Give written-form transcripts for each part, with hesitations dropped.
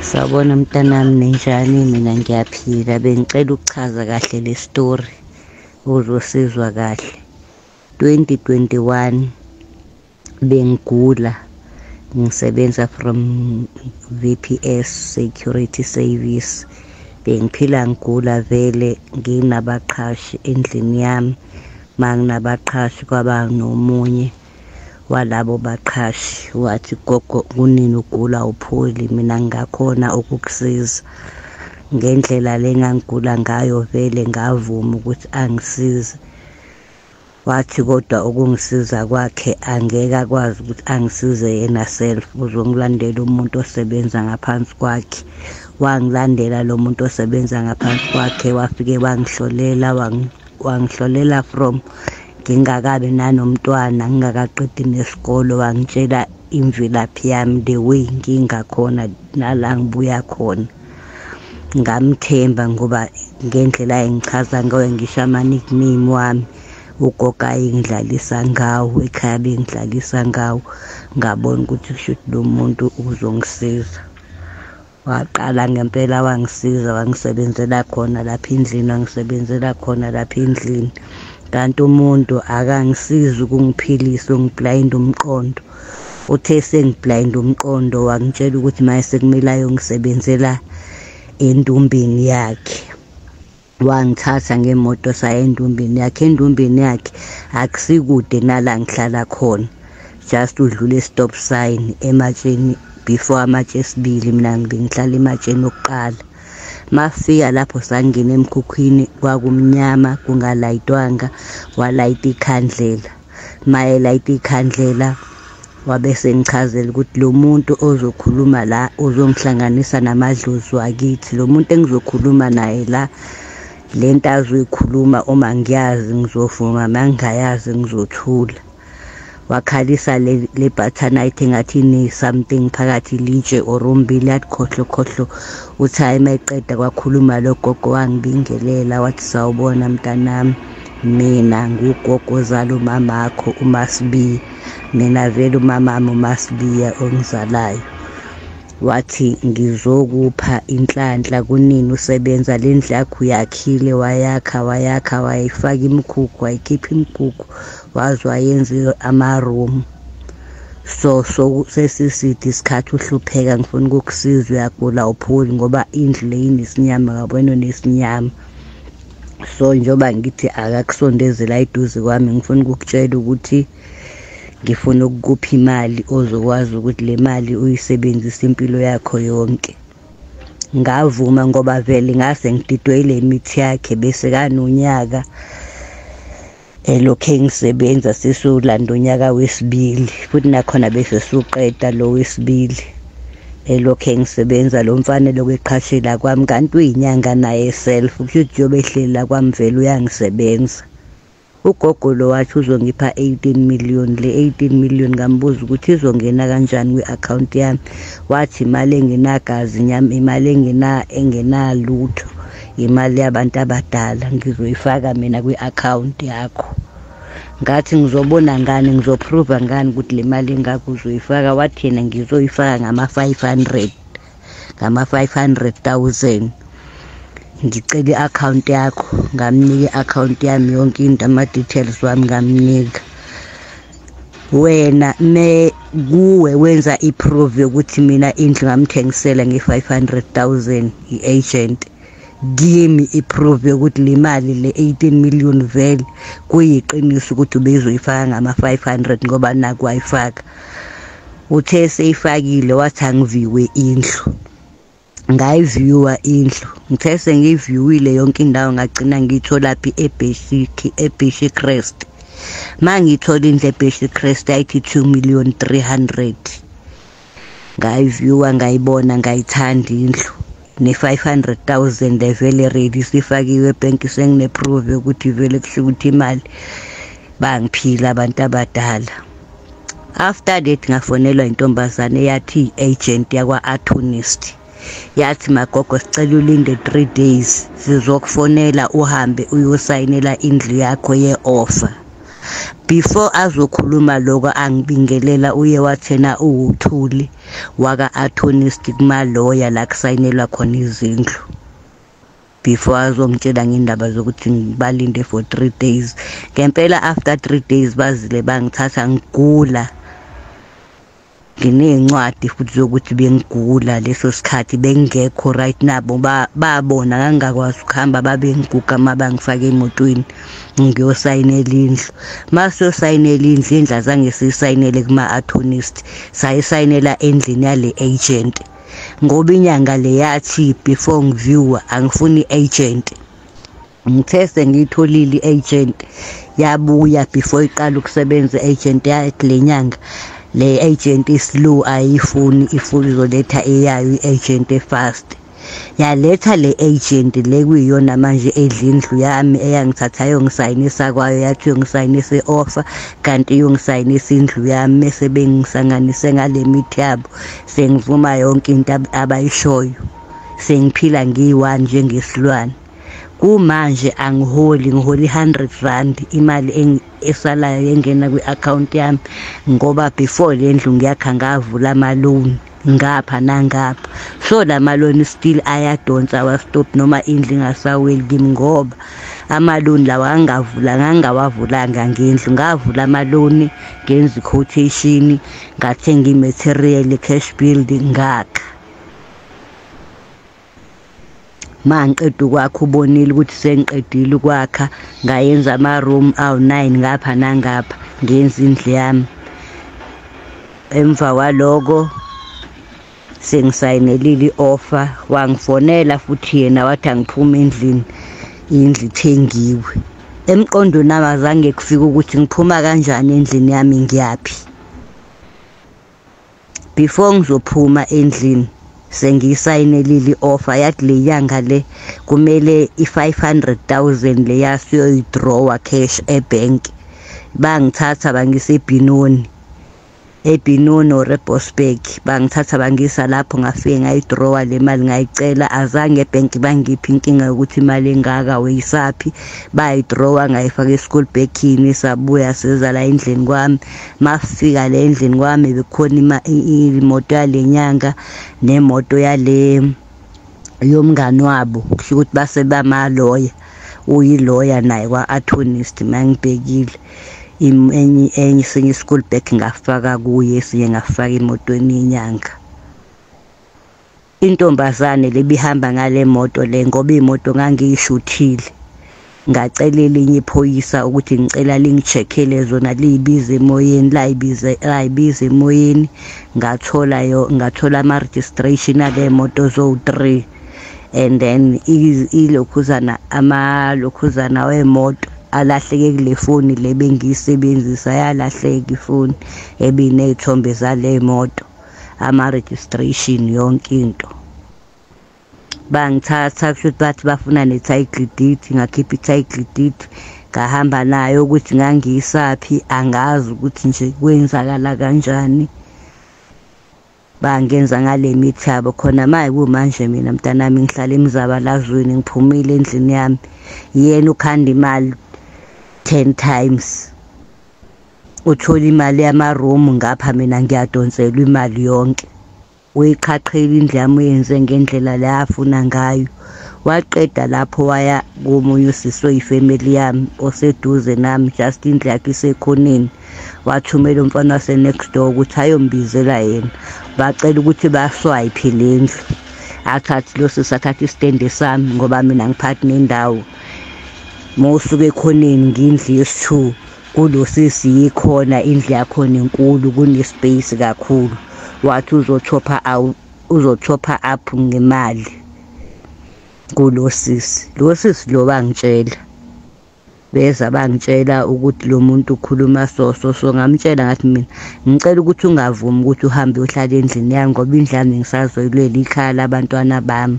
Sawubona mntanami, ninjani? Mina ngiyaphila. Bengicela ukuchaza kahle le story uzosizwa kahle. 2021 bengigula, ngisebenza from VPS Security Service. Bengiphila ngigula vele, nginabaqhashi endlini yami. Manginabaqhashi kwaba nomunye walabo baqhashi wathi, "Gogo, kunini ugula awupholi? Mina ngingakhona ukukusiza." Ngendlela le engangigula ngayo vele ngavuma ukuthi angisize. Wathi kodwa ukungisiza kwakhe angeke akwazi ukuthi angisize yena self, uzongilandela umuntu osebenza ngaphansi kwakhe. Wangilandela lo muntu osebenza ngaphansi kwakhe, wafike wangihlolela, wangihlolela from ngingakabi nanomntwana, ngingakaqedi nesikolo. Wangitshela imvelaphi yami, the way ngingakhona nala ngibuya khona. Ngamthemba ngoba ngendlela ayengichaza ngayo, ngisho ama-nickname wami ugogo ayengidlalisa ngawo ekhaya, bengidlalisa ngawo. Ngabona ukuthi kushuthi lo muntu uzongisiza. Waqala ngempela wangisiza, wangisebenzela khona lapha endlini, wangisebenzela khona lapha endlini. Kanti umuntu akangisizi ukungiphilisa, ungi-blind umqondo. Uthe sengi-blind umqondo, wangitshela ukuthi manje sekumele ayongisebenzela endumbeni yakhe. Wangithatha ngemoto saya endumbeni yakhe. Endumbeni yakhe akusikude nala ngihlala khona, just udlule stop sign ematsheni, before amatshe esibili. Mina bengihlala ematsheni okuqala. Mafika lapho sangena emkhukhwini, kwakumnyama, kungalayitwanga. Walayita ikhandlela. Mayelayita ikhandlela, wabe sengichazela ukuthi lo muntu ozokhuluma la uzongihlanganisa namadlozi wakithi. Lo muntu engizokhuluma naye la, lento azoyikhuluma uma ngiyazi ngizovuma, uma ngingayazi ngizothula. Wakhalisa le button ayithi ngathi ine-something phakathi, ilitshe or umbili, yathi khohlo khohlo. Uthi hhayi, uma eqeda kwakhuluma lo gogo, wangibingelela, wathi, "Sawubona mntanami, mina ngugogo ozala umamakho uMasibiya. Mina vele umamami uMasibiya ongizalayo." Wathi, "Ngizokupha inhlanhla. Kunini usebenza le ndlu yakho, uyakhile, wayakha, wayakha, wayifaka imikhukhu, wayikhipha imikhukhu, waze wayenza ama-room. So sesiside isikhathi uhlupheka. Ngifuna ukukusiza. Uyagula, awupholi ngoba indlu le inesinyama, ngabona nesinyama. So njengoba ngithi akakusondeze la eduze kwami, ngifuna ukukutshela ukuthi ngifuna ukukupha imali ozokwazi ukuthi le mali uyisebenzise impilo yakho yonke." Ngavuma ngoba vele ngase ngididwe ile mithi yakhe. Bese kanonyaka elokhu engisebenza, sesolanda unyaka wesibili futhi nakhona bese suqeda lo wesibili elokhu engisebenza. Lo mfana elokhu eqhashela kwami, kanti uyinyanga naye self. Kusho ukuthi njengoba ehleli la kwami vele uyangisebenza. Ugogo lo wathi uzongipha 18 million. Le 18 million ngambuza ukuthi izongena kanjani kwi-akhawunti yami. Wathi imali engenagazi nyama, imali engenalutho, imali yabantu abadala, ngizoyifaka mina kwi-akhawunti yakho. Ngathi ngizobona ngani, ngizo-prove ngani ukuthi le mali engaka uzoyifaka? Wathi yena ngizoyifaka ngama-500, ngama-500,000. Ngicela i-akhawunti yakho. Ngamnika i-akhawunti yami yonke into, ama-details wami ngamnika. Wena me kuwe wenza i-proof yokuthi mina indlu ngamthengisela nge-500,000 i-agent. Kimi i-proof yokuthi le mali le 18 million vele kuyiqiniso ukuthi ubezoyifaka ngama-500, ngoba naku wayifaka. Uthe seyifakile, wathi angiviwe indlu. Ngayi-viewa indlu. Ngithe sengiyi-viewile yonke indawo, ngagcina ngiyitholaphi? eBeshi Crest. Ma ngiyithola indlu eBeshi Crest, ayithi 2 million 300. Ngayi-viewa, ngayibona, ngayithanda indlu. Ne-500,000 evele ready, sifakiwe ebhenki, sengine-proof yokuthi vele kusho ukuthi imali bangiphila abantu abadala. After that ngafonelwa intombazane eyathi i-agent yakwa-Atonist. Yathi, "Magogo, sicela ulinde 3 days, sizokufonela, uhambe uyosayinela indlu yakho ye-offer." Before azokhuluma lokho angibingelela uye wathena uwuthuli waka-attornist kumaloya la kusayinelwa khona izindlu. Before azongitshela ngendaba zokuthi ngibalinde for 3 days. Ngempela after 3 days bazile bangithatha ngigula. Nginencwadi futhi zokuthi bengigula leso sikhathi bengekho right nabo babona ngangakwazi ukuhamba babengiguga mabangifaka emotweni ngiyosayinela indlu. Masiyosayinela indlu, indlu azange siyisayinele kuma-attornist, sayisayinela endlini yale agent. Ngoba inyanga le yathi before ngiviewa angifuni i-agent. Ngithe sengiyitholile i-agent yabuya before iqala ukusebenza i-agent yathi le nyanga le agent islow ayifuni ifuna izoletha eyayo i-agent efast. Yaletha le agent le kuyiyona manje edla indlu yami eyangithatha yongisayinisa kwayo yathi yongisayinisa i-offer kanti yongisayinisa indlu yami mese bengisanganise ngale mithi yabo sengivuma yonke into abayishoyo sengiphila ngiyi-one njengesilwane. Kumanje angiholi, ngihola i-100 rand imali esalayo engena kwi-account yami ngoba before le ndlu ngiyakha ngavula ama-loan ngapha nangapha. So la ma-loan still ayadonsa awastop noma indlu ingasaweli kimi ngoba ama-loan lawa angavula ngangawavulanga ngendlu, ngavula ama-loan ngenza i-quotation ngathenga i-material cash build ngakha. Mangiqeda ukwakha ubonile ukuthi sengiqedile ukwakha ngayenza ama-room awu-9 ngapha nangapha ngenza indlu yami. Emva kwaloko sengisayinelile i-offer wangifonela futhi yena wathi angiphume endlini, indlu ithengiwe. Emqondweni wami azange kufike ukuthi ngiphuma kanjani endlini yami ngiyaphi. Before ngizophuma endlini sengiyisayinelile i-offer yathi le nyanga le kumele i-500,000 le yasiyoyidrawa cash ebank. Bangithatha bangisa eBinoni, eBinoni or eBosberg, bangithatha bangisa lapho ngafike ngayidrawa le mali ngayicela. Azange ebhenki bangiphi inkinga yokuthi imali engaka uyisaphi, bayidrawa ngayifaka e-school bag-ini sabuya seza la endlini kwami. Mafika le endlini kwami bekukhona imoto yale nyanga nemoto yale yomngani wabo, kusho ukuthi base bamaloya, uyiloya naye kwa-attornist. Mangibhekile enye esinye i-school bag ngafaka kuye, esinye ngafaka emotweni yenyanga. Intombazane lebihamba ngale moto le ngoba imoto ngangiyishuthile, ngacela elinye iphoyisa ukuthi ngicela lingi-check-ele zona liyibize emoyeni, layibiza emoyeni. Ngathola yo ngathola ama-registration ale moto zowu-3 and then ilokhuzana amalokhuzana wemoto alahleke kule foni le bengiyisebenzisa, yalahleka ifoni ebiney'thombe zale moto, ama-registration yonke into. Bangithatha kusho ukuthi bathi bafuna ne-title deed, ngakhipha i-title deed ngahamba nayo ukuthi ngangiyisaphi angazi ukuthi nje kwenzakala kanjani. Bangenza ngale mithi yabo khona maye kumanje mina mntanami ngihlala emzabalazweni ngiphumile endlini yami, yena ukhanda imali 10 times uthola imali yama-room ngapha mina ngiyadonselwa imali yonke. Uyiqhaqhela indlu yami uyenze ngendlela le afuna ngayo. Waqeda lapho waya komunye usisi oyifemeli yami oseduze nami, just indlu yakhe isekhoneni. Wathumela umfana wase-next door ukuthi ayombizela yena, bacela ukuthi baswayiphe le ndlu. Athathe lo sisi athathe isitende sami ngoba mina ngiphathi nendawo. Mawusuka ekhoneni ngindlu yesi-2 kulo sisi yikhona indlu yakhona enkulu kune-space kakhulu. Wathi uzothopha up ngemali kulo sisi. Lo sisi lo bangitshela, beza bangitshela ukuthi lo muntu ukhuluma so so so. Ngamtshela ngathi mina ngicela ukuthi ungavumi ukuthi uhambe uyohlala endlini yami ngoba indlu yami ngisazoyilwela, ikhaya labantwana bami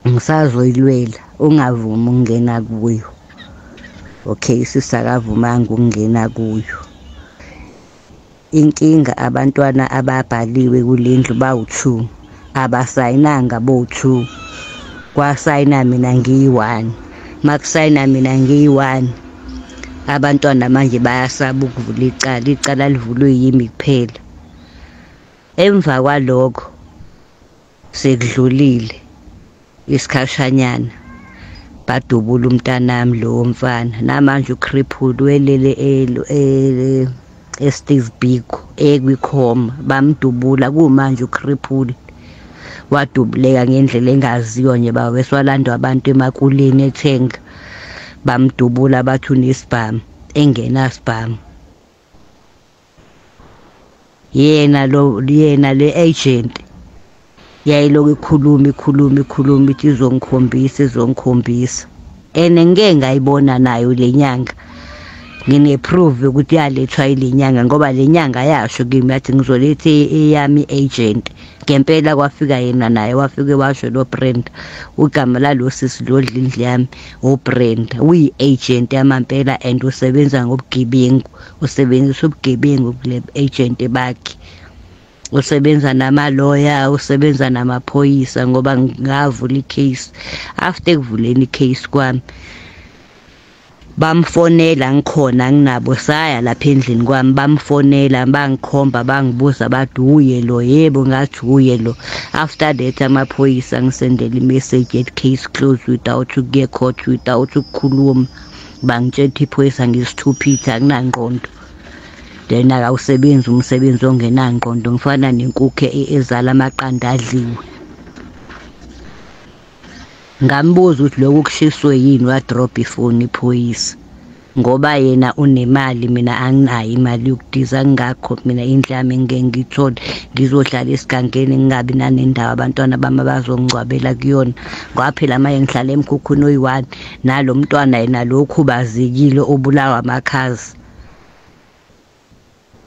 ngisazoyilwela, ungavumi ukungena kuyo. Okay, sisi akavumanga ukungena kuyo. Inkinga abantwana ababhaliwe kule ndlu bawu-2, abasayinanga bowu-2, kwasayina mina ngiyi-1. Makusayina mina ngiyi-1 Abantwana manje bayasaba ukuvula icala, icala livulwe yimi kuphela. Emva kwalokho sekudlulile isikhashanyana, badubula umntanami lowo mfana. Namanje ucrippled, welele eSteve Biko ekwikhoma, bamdubula kumanje ucrippled. Wadubuleka ngendlela engaziwa nje, baweswalandwa abantu emakuleni ethenga, bamdubula bathi unesibhamu, engenasibhamu. Yena lo, yena le agent yayilokhu ikhuluma ikhuluma ikhuluma ithi izongikhombisa izongikhombisa, and ngike ngayibona nayo le nyanga. Ngine-proof yokuthi yalethwa ile nyanga, ngoba le nyanga yasho kimi yathi ngizoletha eyami agent. Ngempela kwafika yena naye, wafike washo lo Brenda, igama lalo sisi lo odla indlu yami uBrenda, uyi-agent yamampela and usebenza ngobugebengu, usebenzisa ubugebengu kule agent bakhe. Usebenza namaloya, usebenza namaphoyisa, ngoba ngavula icase. After ekuvuleni icase kwami, bamfonela ngikhona nginabo, saya lapha endlini kwami, bamfonela bangikhomba bangibuza bathi uye lo, yebo ngathi uye lo. After that amaphoyisa angisendela imessage ethi case closed without ukuya court, without ukukhuluma. Bangitshela ukuthi iphoyisa ngisithuphitha, akunangqondo. Then akawusebenzi umsebenzi ongenangqondo, ngifana nenkukhu ezala amaqanda adliwe. Ngambuza ukuthi lokhu kushiswe yini, wadrobha ifoni iphoyisa, ngoba yena unemali, mina anginayo imali yokudiza. Ngakho mina indlu yami ngeke ngiyithole, ngizohlala esigangeni ngingabi nanendawo abantwana bami abazongcwabela kuyona, ngoba phela manje ngihlala emkhukhwini oyi-one nalo mntwana yena lo okhubazekile obulawa amakhaza.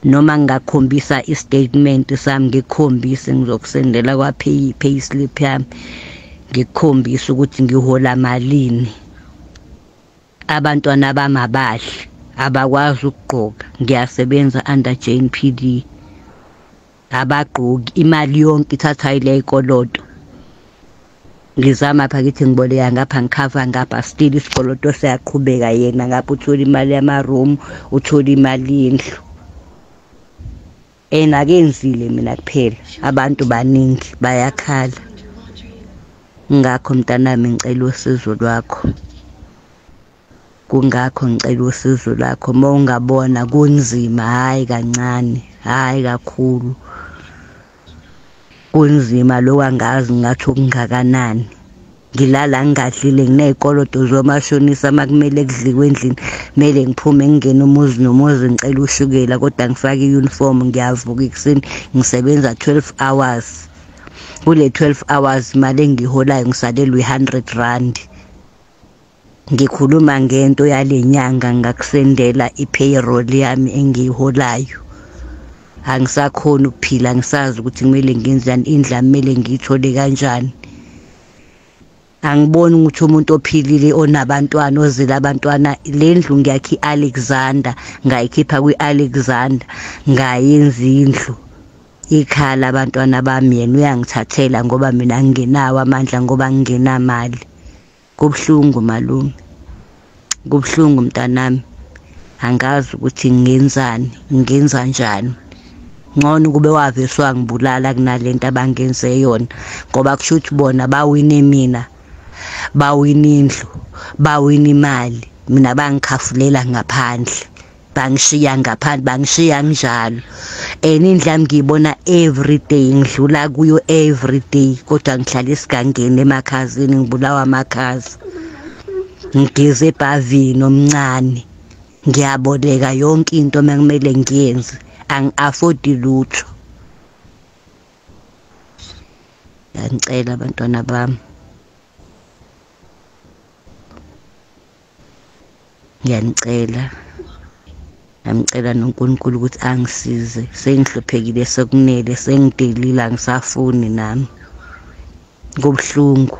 Noma ngingakhombisa i-statement sami, ngikukhombise, ngizokusendela kwa-pay payslip yami, ngikukhombise ukuthi ngihola malini. Abantwana bami abadli, abakwazi ukugqoka, ngiyasebenza under JNPD, abagqoki, imali yonke ithathwa yile y'koloto. Ngizama phakathi ngiboleka ngapha, ngikhava ngapha, still isikoloto siyaqhubeka. Yena ngapha uthola imali yama-room, uthola imali yendlu. And akenzile mina kuphela, abantu baningi bayakhala. Ngakho mntanami ngicela usizo lwakho, kungakho ngicela usizo lwakho. Uma ungabona kunzima, hhayi kancane, hhayi kakhulu, kunzima lokhu angazi ngathi okungakanani. Ngilala ngingadlile, nginey'koloto zomashonisa, uma kumele kudliwe endlini kumele ngiphume ngingene umuzi nomuzi ngicela ushukela, kodwa ngifake i-uniform. Ngiyavuka ekuseni ngisebenza 12 hours, kule 12 hours imali engiyiholayo ngisalelwa i-100 rand. Ngikhuluma ngento yale nyanga, ngakusendela i-payroll yami engiyiholayo. Angisakhoni ukuphila, angisazi ukuthi kumele ngenzani, indlu yami kumele ngiyithole kanjani. Angiboni ukuthi umuntu ophilile onabantwana ozele abantwana, le ndlu ngiyakha i-Alexander, ngayikhipha kwi-Alexander ngayenza indlu. Ikhala abantwana bami, yena uyangithathela ngoba mina ngingenawo amandla, ngoba ngingenamali. Kubuhlungu malume, kubuhlungu mntanami, angazi ukuthi ngingenzani, ngingenza njani. Ngcono kube wavese wangibulala kunalento abangenze yona, ngoba kusho ukuthi bona bawine mina, bawina indlu, bawina imali, mina bangikhafulela ngaphandle, bangishiya ngaphandle, bangishiya njalo. And indlu yami ngiyibona everyday, ngidlula kuyo everyday, kodwa ngihlala esigangeni emakhazini, ngibulawa amakhaza. Ngigeze ebhavini omncane, ngiyaboleka yonke into uma kumele ngiyenze, angi-afford lutho. Ngiyacela abantwana bami, ngiyanicela, ngiyamcela noNkulunkulu ukuthi angisize. Sengihluphekile sekunele, sengidelile, angisafuni nami. Kubuhlungu.